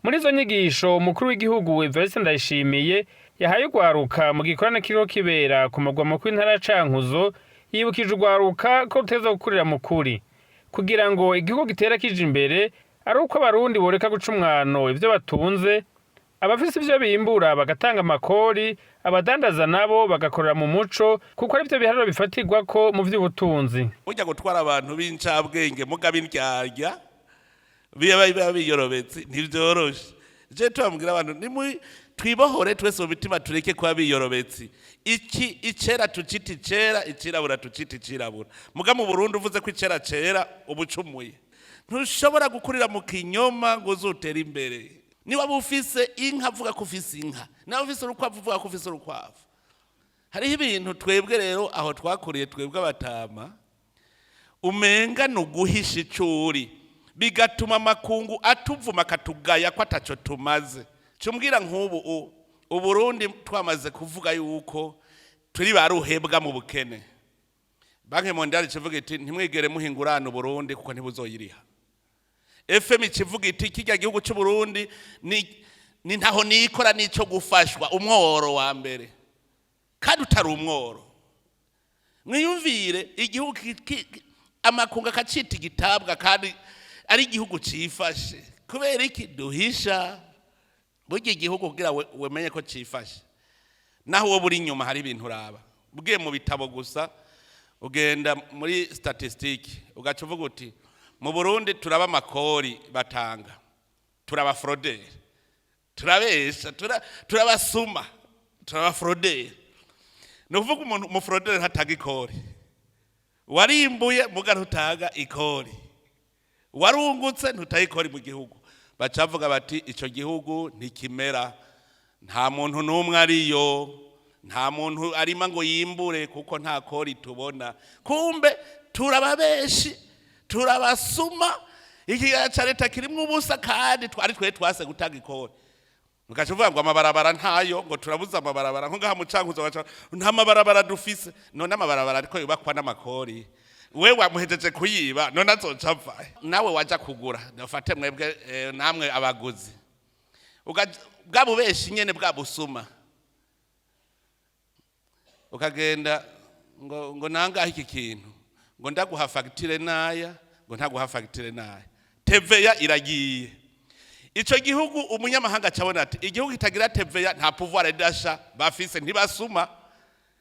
Muri izo nyigisho umukuru w'igihugu Evariste Ndayishimiye yahaye urwaruka mu gikorane kiriko kibera ku mugwa mukuru w'intara ya Cankuzo, yibukije urwaruka ko ruteza gukurira mu kuri kugira ngo igihugu gitere kija imbere, ari uko Abarundi boreka guca umwano ivyo batunze, abafise ivyo bimbura bagatanga amakori, abadandaza nabo bagakorera mu muco, kuko arivyo biharuro bifatirwako mu vy'ubutunzi. Burya gutwara abantu b'incabwenge muga b'indyarya, biba biyorobetse, ntibyoroshe. Je tubabwira abantu nimwe twibohore twese mu mitima, tureke kuba biyorobetse. Iki icera tucita icera, icirabura tucita icirabura. Muga mu Burundi uvuze ko icera cera, ubucumuye. Ntushobora gukurira mu kinyoma ngo uzutere imbere. Niba ufise inka, avuga ko ufise inka. Niba ufise urukwavu, uvuga ko ufise urukwavu. Hariho ibintu twebwe rero aho twakuriye, twebwe abatama, umenga ni uguhisha icuri, bigatuma amakungu atuvuma, akatugaya ko ataco tumaze. Cumbwira nk'ubu Uburundi twamaze kuvuga yuko turi ba ruhebwa mu bukene, Banque mondiale ikivuga iti: "Ntimwigere muhingurana Uburundi kuko ntibuzoyiriha." FMI ikivuga iti: "Kirya gihugu cy'Uburundi ni ntaho nikora n'ico gufashwa." Umworo wa mbere kandi utari umworo. Mwiyumvire igihugu amakungu akacita igitabwa kandi ari igihugu cifashe. Kubera iki duhisha? Burya igihugu kugira wemenye ko cifashe, naho wowe uri inyuma hari ibintu uraba. Ugiye mu bitabo gusa, ugenda muri statistique, ugaca uvuga uti: "Mu Burundi turaba amakori batanga, turaba fraudeurs, turabesha, turabasuma, turaba fraudeurs." Ni ukuvuga umuntu umu fraudeur ntatanga ikori. Warimbuye muga ntutaga ikori, warungutse ntutaga ikori mu gihugu. Bacavuga bati: "Ico gihugu ntikimera, nta muntu n'umwe ariyo, nta muntu arima ngo yimbure kuko nta kori tubona." Kumbe turababeshi, turabasuma, ikigega ca leta kirimwo ubusa kandi twari twe twase gutanga ikori. Mugaca uvuga ngo amabarabara ntayo, ngo turabuze amabarabara. Nko ngaha mu Cankuzo baca nta mabarabara dufise. None amabarabara ariko yubakwa n'amakori, we wamuhejeje kuyiba, none azoca ava? Nawe waja kugura, dufate mwebwe namwe abaguzi, bwa bubeshi nyene, bwa busuma, ukagenda ngo nangahe iki kintu, ngo ndaguha fagitire naya, ngo ntaguha fagitire naya, TVA iragiye. Ico gihugu umunyamahanga acabona ati: "Igihugu kitagira TVA, nta pouvoir d'achat bafise, ntibasuma,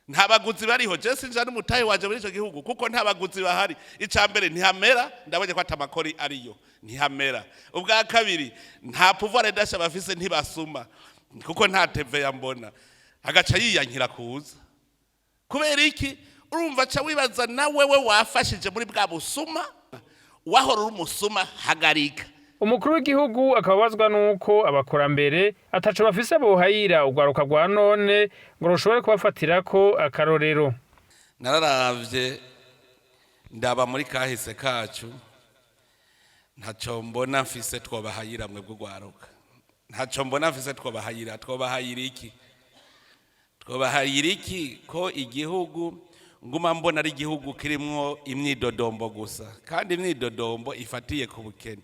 nta baguzi bariho. Je sinja n'umutahe waje muri ico gihugu kuko nta baguzi bahari. Ica mbere, ntihamera, ndabonye ko atamakori ariyo, ntihamera. Ubwa kabiri, nta pouvoir d'achat bafise, ntibasuma kuko nta TVA mbona." Agaca yiyankira kuza. Kubera iki? Urumva aca wibaza na wewe wafashije muri bwa busuma. Wahora uri umusuma, hagarika. Umukuru w'igihugu akababazwa n'uko abakurambere ataco bafise bohayira urwaruka rwa none ngo rushobore kubafatirako akarorero. Nararavye, ndaba muri kahise kacu, ntaco mbona mfise twobahayira mwebwe urwaruka. Ntaco mbona mfise twobahayira. Twobahayira iki? Twobahayira iki ko igihugu nguma mbona ari igihugu kirimwo imyidodombo gusa, kandi imyidodombo ifatiye ku bukene?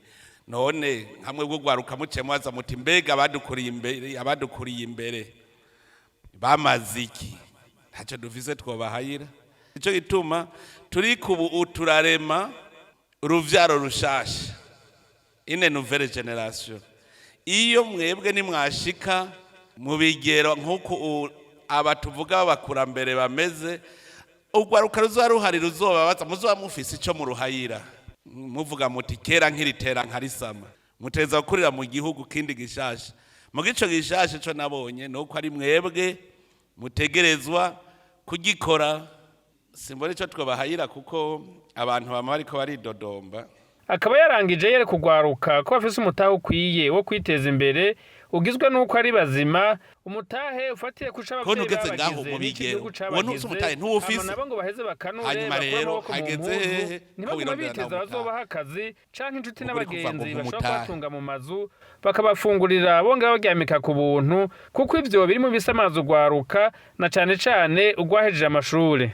None hamwe bwo rwaruka muce mwaza muti: "Mbega abadukuriye imbere, abadukuriye imbere bamaze iki?" Ntacyo dufise twobahayira. Nicyo gituma turi kubu turarema uruvyaro rushasha, une nouvelle génération. Iyo mwebwe nimwashika mu bigero nk'uko aba tuvuga b'abakurambere bameze, urwaruka ruzoba ruhari ruzobabaza, muzoba mufise ico muruhayira, muvuga muti: "Kera nkiritera nkarisama." Muteza gukurira mu gihugu kindi gishasha. Mu gico gishasha, ico nabonye nuko ari mwebwe mutegerezwa kugikora. Simbona ico twobahayira kuko abantu bama bariko baridodomba. Akaba yarangije yereka urwaruka ko bafise umutahe ukwiye wo kwiteza imbere, ugizwe n'uko ari bazima, umutahe ufatiye kuco Ko abavyeyi ntugeze ngaho babagize mu n'iki bigero, gihugu uwo cabagize. ntuzi umutahe ntuwufise. Hama nabo ngo baheze bakanure, Hanyuma bakure rero amaboko mu hageze mpuzu, hehe ko ntibaguma wirondera biteza nawe umutahe? abazobaha akazi canke inshuti Ukuri kuva ngo n'abagenzi bashobora nk'umutahe. kubatunga mu mazu, bakabafungurira, bongera baryamika ku buntu, kuko ivyo biri mu bisamaza urwaruka, na cane cane urwahejeje amashure.